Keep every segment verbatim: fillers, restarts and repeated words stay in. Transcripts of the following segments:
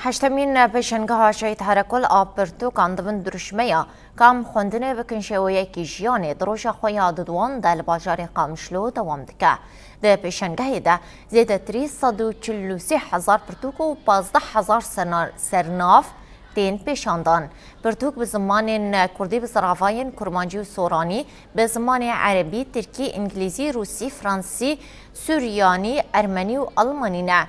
Heştemîn pêşengeha Şehîd Herekol a pirtûkan di bin dirûşmeya Kam xwendinê bikin şêweyekî jiyanê di roja xwe ya duduwan de li bajarê Qamişlo dewam dike. Di pêşengehê de zêdetirî sed û çil û sê hezar pirtûk û pazdeh hezar sena-, sernav tên pêşandan. Pirtûk bi zimanên kurdî bi ziravayên kurmancî û soranî, bi zimanê erebî, tirkî, îngilîzî, rûsî, fransî, suryanî, ermenî û almanî ne.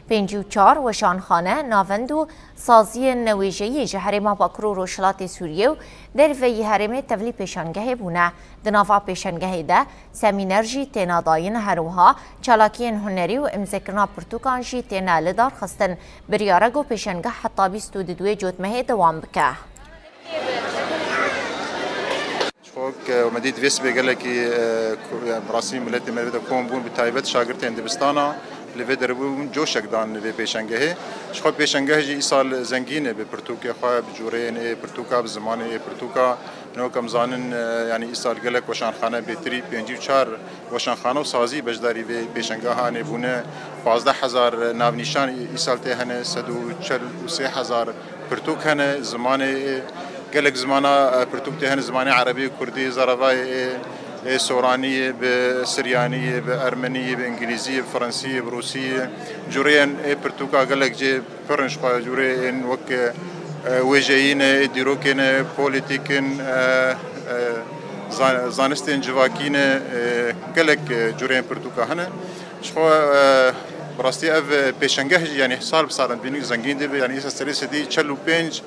Pêncî û çar weşanxane, navend û saziyên wêjeyî ji Herêma Bakur û Rojhilatê Sûriyê û derveyî herêmê tevlî pêşangehê bûne. Di nava pêşangehê de semîner jî têne dayîn, her wiha çalakiyên hunerî û îmzekirina pirtûkan jî têne lidarxistin. Biryar e ku pêşangeh heta bîst û duduwê Cotmehê dewam bike. Ji xwe ke me dît vê sibê gelekî, e, ku, yani, bi rastî miletê me li vê de kom bûn, bi taybet şagirtên dibistana li vê derê bûn, coşek dan li vê pêşengehê. Ji xwe pêşengeh jî îsal zengîn e bi pirtûkê xwe, bi cûreyên ê pirtûka, bi zimanê ê pirtûka. Ino wek em zanin, e, yani, îsal gelek weşanxane, bêtirî pêncî û çar weşanxane û sazî beşdarî vê pêşengehanê bûne. Pazdeh hezar navnîşan îsal tê hene, sed û çel û sê hezar pirtûk hene, zimanê, gelek zimana, e, pirtûk tê hene, zimanê erebî, kurdî, zaravayê, ê, ê soranî, bi siryanî, bi ermenî, bi îngilîzî, bi fransî, bi rûsî, cureyên ê pirtûka gelek cê pir in ji xwe, cureyên wek, e, wêjeyî ne, ê dîrokê ne, polîtîk in, e, e, zan-, zanistên civakî ne, e, gelek, e, cureyên pirtûka hene. Ji xwe, e, bi rastî ev, e, pêşengeh jî, yanî sal bi sal em dibînin zengîn dibe, yanî îsa serê sedî çel û pênc,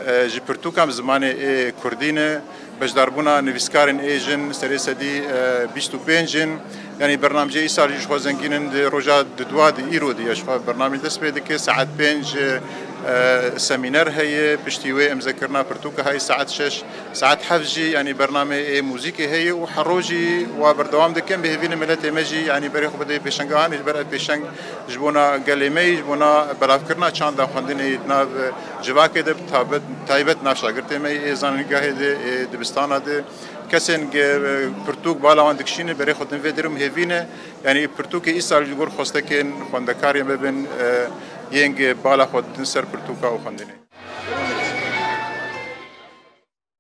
e, ji pirtûkan bi zimanê ê kurdî ne, beşdarbûna nivîskarên ê jin serê sedî, e, bîst û pênc in. Yanî bernamecê îsal jî ji xwe zengîn in, di roja didwa di îro de ye ji xwe bernamê dest pê dike, saet pênc, e, e, semîner heye, piştî wê îmzekirina pirtûka heye saet şeş. Saet heft jî, yanî bernameyê ê muzîkê heye û her roj jî wa berdewam dikin. Bi hêvî ne miletê me jî, yanî berê xwe bide pêşengehan, ji ber ev pêşeng ji bona gelê me yî, ji bona belavkirina çanda xwendinê yî di nav civakê de, bi taybet, taybet nav şagirtê me yî ê zanîngehê de, ê dibistana de. Kesên ge-, pirtûk bala wan dikişîne, berê xwe din vê derê û hêvî ne, yanî pirtûkê îsal ji gor xwestekên xwendekarê me bin, e, yên ge bala xwe din ser pirtûka û xwendinê.